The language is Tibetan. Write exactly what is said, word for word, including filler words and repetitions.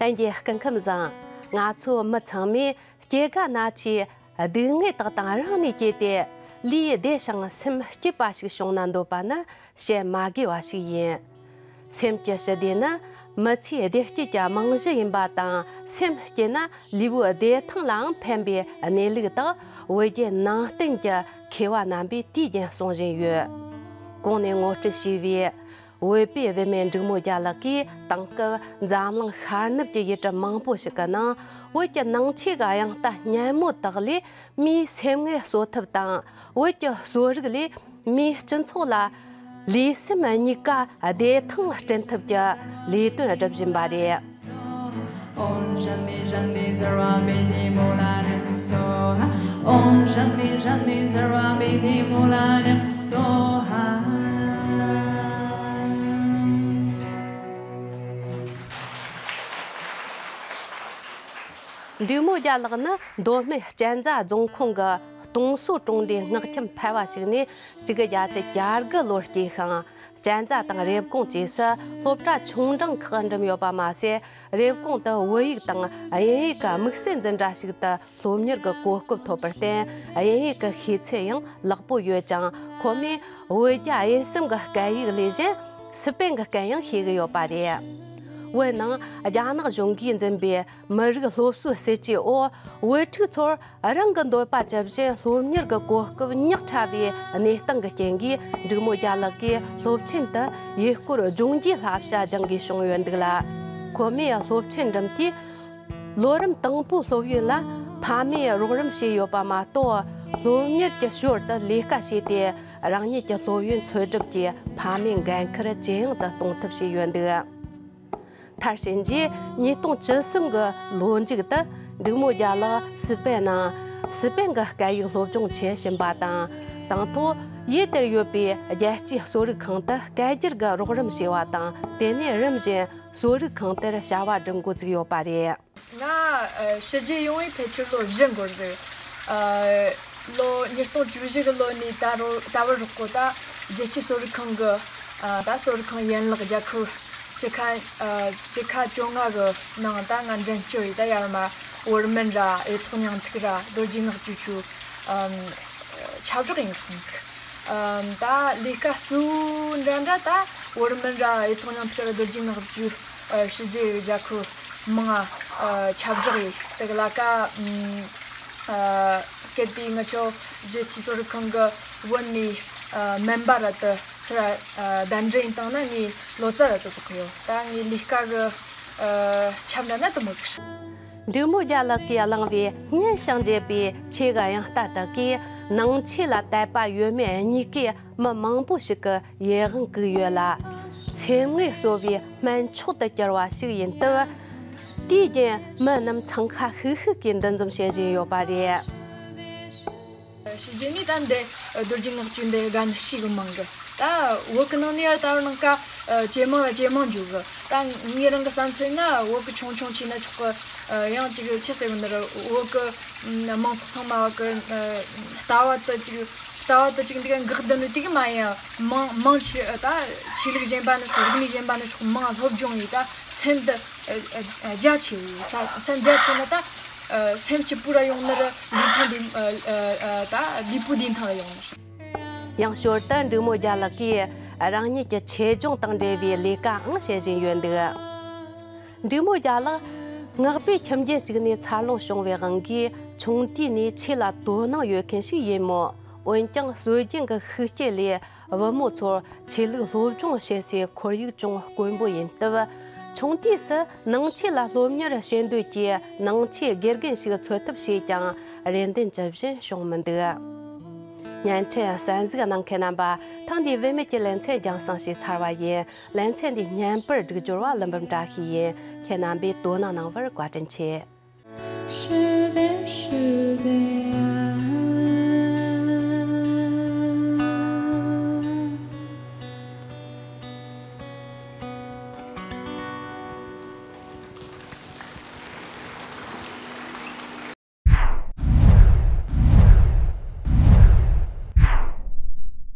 ལྷན་རྒྱས་སྐུ་ཁམས་བཟང་། ང་ཚོ་མི་ཚང་མས་སྐྱེ་རྒ་ན་འཆིའི་སྡུག་བསྔལ་དག་དང་རང་ནས་གྱེས་ཏེ། ལུས་བདེ་ཞིང་སེམས་སྐྱིད་པ་ཞིག་བྱུང་ན་འདོད་པ་ནི་བཤད་མ་དགོས་པ་ཞིག་ཡིན། སེམས་ཀྱི་ཞི་བདེ་ནི་མི་ཚེའི་བདེ་སྐྱིད་ཀྱི་རྨང་གཞི་ཡིན་པ་དང་། སེམས་སྐྱིད་ན་ལུས་པོའི་བདེ་ཐང་ལའང་ཕན་པའི་གནས་ལུགས་དག་བོད་བརྒྱུད་ནང་བསྟན་གྱི་མཁས་པ་རྣམ་པས་དུས་རྒྱུན་གསུང་བཞིན་ཡོད། གོང་ནས་ངོ་སྤྲོད་བྱས་པའི་བོད་པའི་བུད་མེད་འབྲུག་མོ་རྒྱལ་ལགས་ཀྱིས་དེང་སྐབས་འཛམ་གླིང་ཤར་ནུབ་ཀྱི་ཡུལ་གྲུ་མང་པོ་ཞིག་གི་ནང་བོད་ཀྱི་ནང་ཆོས་ཀྱི་དབྱངས་རྟ་སྙན་མོ་དག་ལས་མིའི་སེམས་ངལ་གསོ་ཐབས་དང་། བོད་ཀྱི་གསོ་རིག་ལས་མིའི་སྤྱི་ཚོགས་ལ་ལུས་སེམས་གཉིས་ཀ་བདེ་ཐང་བསྐྲུན་ཐབས་ཀྱི་ལས་དོན་སྒྲུབ་བཞིན་པ་རེད། ཨོཾ་ཤཱནྟི་ཤཱནྟི་སརྦ་སྨིརྟི་མུ་ལ་ལི་སྭཱ་ཧཱ། ཨོཾ་ཤཱནྟི་ཤཱནྟི་སརྦ་སྨིརྟི་མུ་ལ་ལི་སྭཱ་ཧཱ། འབྲུག་མོ་རྒྱལ་ལགས་ནི་མདོ་སྨད་གཅན་ཚ་རྫོང་ཁོངས་ཀྱི་སྟོང་སོ་གྲོང་སྡེའི་མངགས་ཁྱིམ་ཕལ་བ་ཞིག་ནས་གཅིག་དགུ་བརྒྱད་ཅུ་གྱ་དགུ་ལོར་སྐྱེས་ཤིང་། གཅན་ཚ་དང་རེབ་གོང་བཅས་སུ་སློབ་གྲྭ་ཆུང་འབྲིང་ཁག་འགྲིམས་ཡོད་པ་མ་ཟད། རེབ་གོང་དུ་བོད་ཡིག་དང་དབྱིན་ཡིག་གི་དམིགས་བསལ་འཛིན་གྲྭ་ཞིག་ཏུ་སློབ་གཉེར་གྱི་གོ་སྐབས་ཐོབ་པར་བརྟེན། དབྱིན་ཡིག་གི་ཤེས་ཚད་ཡང་ལེགས་པོ་ཡོད་ཅིང་། ཁོ་མོས་བོད་རྒྱ་དབྱིན་གསུམ་གྱི་སྐད་ཡིག་ལས་གཞན་སི་པན་གྱི་སྐད་ཡང་ཤེས་ཀྱི་ཡོད་པ་རེད། བོད་ནང་རྒྱ་ནག་གཞུང་གིས་འཛིན་པའི་མི་རིགས་སློབ་གསོའི་སྲིད་ཇུས་འོག་བོད་ཕྲུག་ཚོར་རང་གི་འདོད་པ་ཇི་བཞིན་སློབ་གཉེར་གྱི་གོ་སྐབས་ཉག་ཕྲ་བའི་གནས་སྟངས་ཀྱི་རྐྱེན་གྱིས། འབྲུག་མོ་རྒྱལ་ལགས་ཀྱིས་སློབ་ཆེན་དུ་ཡུལ་སྐོར་ལྗོངས་རྒྱུའི་བསླབ་བྱ་སྦྱང་དགོས་བྱུང་ཡོད་འདུག་ལ། ཁོ་མོས་སློབ་ཆེན་འགྲིམས་དུས། ལོ་རིམ་དང་པོའི་སློབ་ཡོན་ལ་ཕ་མས་རོགས་རམ་བྱས་ཡོད་པ་མ་གཏོགས། སློབ་གཉེར་གྱི་ཞོར་དུ་ལས་ཀ་བྱས་ཏེ། རང་ཉིད་ཀྱི་སློབ་ཡོན་འཚོལ་སྒྲུབ་ཀྱིས་ཕ་མའི་འགན་འཁུར་ཇེ་ཡང་དུ་གཏོང་ཐབས་བྱས་ཡོད་འདུག། མཐར་ཕྱིན་རྗེས་ཉིས་སྟོང་བཅུ་གསུམ་གྱི་ལོ་མཇུག་ཏུ། འབྲུག་མོ་རྒྱལ་ལགས་སི་པན་ནང་སི་པན་གྱི་སྐད་ཡིག་སློབ་སྦྱོང་བྱེད་བཞིན་པ་དང་། དང་ཐོག་ཡུལ་དེར་ཡོད་པའི་རྒྱལ་སྤྱིའི་གསོ་རིག་ཁང་དུ་སྐད་སྒྱུར་གྱི་རོགས་རམ་བྱས་པ་དང་། དེ་ནས་རིམ་བཞིན་གསོ་རིག་ཁང་དེར་བྱ་བ་སྒྲུབ་འགོ་བཙུགས་ཡོད་པ་རེད། ང་ཨ་ཕྱི་རྒྱལ་ཡོང་བའི་ཕལ་ཆེར་ལོ་བཞི་འགོར་ཟིག། ཨ་ལོ་ཉིས་སྟོང་བཅུ་བཞི་གི་ལོ་ནས་ད་རོ་ད་བར་རོགས་གོ། ད་རྒྱལ་སྤྱིའི་གསོ་རིག་ཁང་གི་ཨ་ད་གསོ་རིག་ཁང་ཡན་ལག་རྒྱལ་ཁབ་བཅུ་ཁ་ཨ་བཅུ་ཁ་བཅོ་ལྔ་གི་ནང་ད་ང་འགྲན་བསྐྱོད་ཡིན། ད་ཡར་མར་བོར་སྨན་ར་ཡེ་ཐོག་སྙིང་ཐིག་ར་རྡོ་རྗེ་སྔགས་བཅུ་ཆུ་ཨམ་ཁྱབ་བསྒྲགས་ཡིན་གསུངས་ཟིག། ཨམ་ད་ལས་ཀ་གཙོ་བོ་འདྲ་འདྲ་ད་བོར་སྨན་ར་ཡེ་ཐོག་སྙིང་ཐིག་ར་རྡོ་རྗེ་སྔགས་བཅུ། ཨ་ཕྱི་རྒྱལ་རྒྱལ་ཁབ་མང་ང་ཨ་ཁྱབ་བསྒྲགས་ཡིན། དེ་ག་ལ་ཀ་ཨ་གལ་ཏེ་ང་ཆོ་རྒྱལ་སྤྱིའི་གསོ་རིག་ཁང་གི་བོད་ནས་ཨ་སྨན་པ་ར་དུ་ཚུར་ཨ་གདན་འདྲེན་ཡིན་བཏང་ན་ངའི་ལོ་ཙཱ་ར་དུ་ཚོགས་ཡོད། ད་ངའི་ལས་ཀ་གི་ཨ་ཁྱབ་འདྲ་ན་དུ་མོ་ཟིག། འབྲུག་མོ་རྒྱལ་ལགས་ཀྱིས་བླངས་པའི་སྙན་ཞིང་འཇེབས་པའི་ཆོས་ཀྱི་དབྱངས་རྟ་དག་གིས་ནང་ཆོས་ལ་དད་པ་ཡོད་མེད་གཉིས་ཀས་མི་མང་པོ་ཞིག་གི་ཡིད་དབང་བཀུག་ཡོད་ལ། སེམས་ངལ་གསོ་བའི་སྨན་མཆོག་ཏུ་གྱུར་བ་ཞིག་ཡིན་སྟབས། དུས་རྒྱུན་མི་རྣམས་འཚང་ཁ་ཤིག་ཤིག་གིས་འདུ་འཛོམས་བྱེད་བཞིན་ཡོད་པ་རེད། ཕྱི་རྒྱལ་ནས་ད་འདི་རྡོ་རྗེ་སྔགས་བཅུ་འདི་དགའ་ནི་ཞིག་མང་གི། ད་བོད་གི་ནང་ནས་ཡར་ད་བར་ནང་ཀ་ཇེ་མང་ལ་ཇེ་མང་འགྱོ་གི། ད་ངའི་རང་གི་བསམ་ཚུལ་ན་བོད་གི་ཆུང་ཆུང་བྱས་ན་ཆོག་གི། ཡང་ཅིག་ཆི་ཟེར་གི་འདི་ར་བོད་གི་ཨ་མང་ཚོགས་ཚང་མ་བ་གི་ཨ་ལྟ་བ་དུ་ཅིག་ལྟ་བ་དུ་ཅིག་འདི་ག་འགག་བསྡད་ནི་དེ་གི་མ་ཡིན། མང་མང་ཆེ་ད་ཆོས་ལུགས་གཞན་པ་ནི་ཆོག། རིག་གནས་གཞན་པ་ནི་ཆོག། མང་སློབ་སྦྱོང་ཡིན། ད་སེམས་དུ་ཨ་ཨ་རྒྱ་ཆེ་བའི་ས་སེམས་རྒྱ་ཆེ་ན་ད་ཨ་སེམས་སྐྱིད་པོ་ར་ཡོང་ནི་ར་ལུས་ཕུང་དེ་ཨ་ཨ་ཨ་ད་ལུས་པོ་བདེ་ཐང་ར་ཡོང་ནི། ཡང་ཞོར་དུ་འབྲུག་མོ་རྒྱལ་ལགས་ཀྱིས་རང་ཉིད་ཀྱི་ཆེད་སྦྱོང་དང་འབྲེལ་བའི་ལས་ཀའང་བྱེད་བཞིན་ཡོད་འདུག། འབྲུག་མོ་རྒྱལ་ལགས་སྔགས་པའི་ཁྱིམ་རྒྱུད་ཅིག་ནས་འཚར་ལོངས་བྱུང་བའི་དབང་གིས། ཆུང་དུས་ནས་ཆོས་ལ་དོ་སྣང་ཡོད་མཁན་ཞིག་ཡིན་མོད། འོན་ཀྱང་སྲོལ་རྒྱུན་གྱི་ཤུགས་རྐྱེན་ལས་བུ་མོ་ཚོར་ཆོས་ལུགས་སློབ་སྦྱོང་བྱེད་སའི་ཁོར་ཡུག་ཅུང་དཀོན་པོ་ཡིན་སྟབས། ཆུང་དུས་སུ་ནང་ཆོས་ལ་སློབ་གཉེར་བྱེད་འདོད་ཀྱི་ནང་ཆོས་དགེ་རྒན་ཞིག་འཚོལ་ཐབས་བྱས་ཀྱང་རེ་འདུན་ཇི་བཞིན་བྱུང་མི་འདུག། བརྙན་འཕྲིན་གསན་གཟིགས་གནང་མཁན་རྣམ་པ། ཐེངས་འདིའི་བུད་མེད་ཀྱི་ལེ་ཚན་རྒྱང་སྲིང་ཞུས་ཚར་བ་ཡིན། ལེ་ཚན་འདི་བརྙན་པར་སྒྲིག་སྦྱོར་བ་ཀླུ་འབུམ་བཀྲ་ཤིས་ཡིན། ཁྱེད་རྣམ་པས་དོ་སྣང་གནང་བར་བཀའ་དྲིན་ཆེ།